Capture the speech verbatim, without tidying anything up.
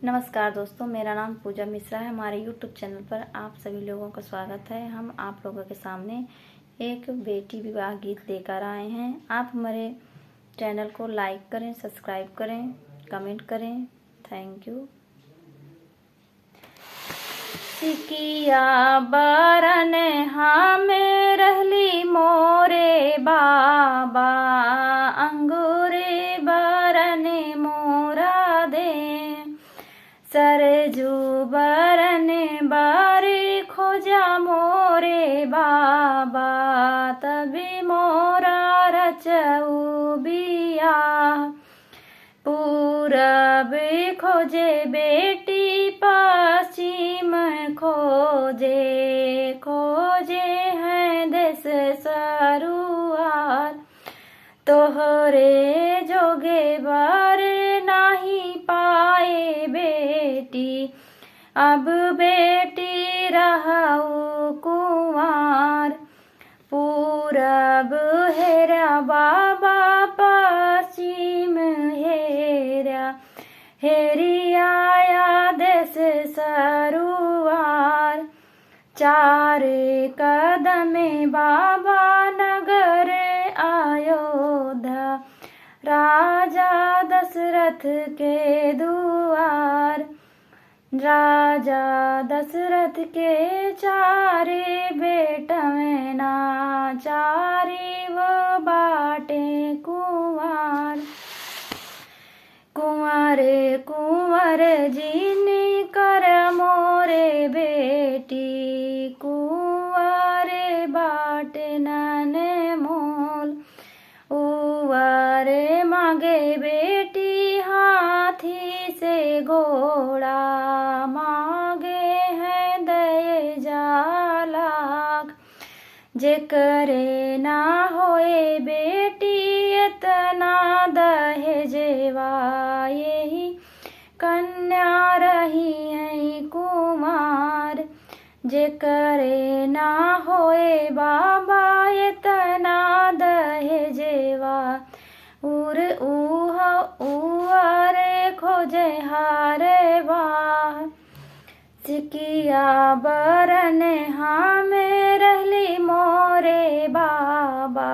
नमस्कार दोस्तों, मेरा नाम पूजा मिश्रा है। हमारे YouTube चैनल पर आप सभी लोगों का स्वागत है। हम आप लोगों के सामने एक बेटी विवाह गीत लेकर आए हैं। आप हमारे चैनल को लाइक करें, सब्सक्राइब करें, कमेंट करें। थैंक यू। सिकिया बरन हमें रहली मोरे बाबा, अंगूरी बरन मोरा दे। सरजू बरन बारी खोजा मोरे बाबा, तभी मोरा रचऊ बियाह। पूरब खोजे बेटी पश्चिम खोजे, खोजे हैं देश सरुआर। तोहरे जोगे बर नाही पाए बेटी, अब बेटी रहऊ कुंवार। पूरब हेरा बाबा, पश्चिम हेरा, हेरी आया देश सरुआर। चार कदम बाबा नगर अयोध्या, राजा दशरथ के दुआर। राजा दशरथ के चारे बेटवना, चारे वो बाटे कुंवार। कुंवर कुंवर जिन कर मोरे बेटी, कुंवर बाट नन मोल। उवर मांगे बेटी हाथी से घोड़ा, मांगे हैं दहेजा लाख। जेकरे ना होए बेटी इतना दहेजवा, यही कन्या रही है कुमार। जेकरे ना होए बाबा इतना दहेजवा, उर उह उअर खोजे हारवा। सिकिया बरन हमें रहली मोरे बाबा,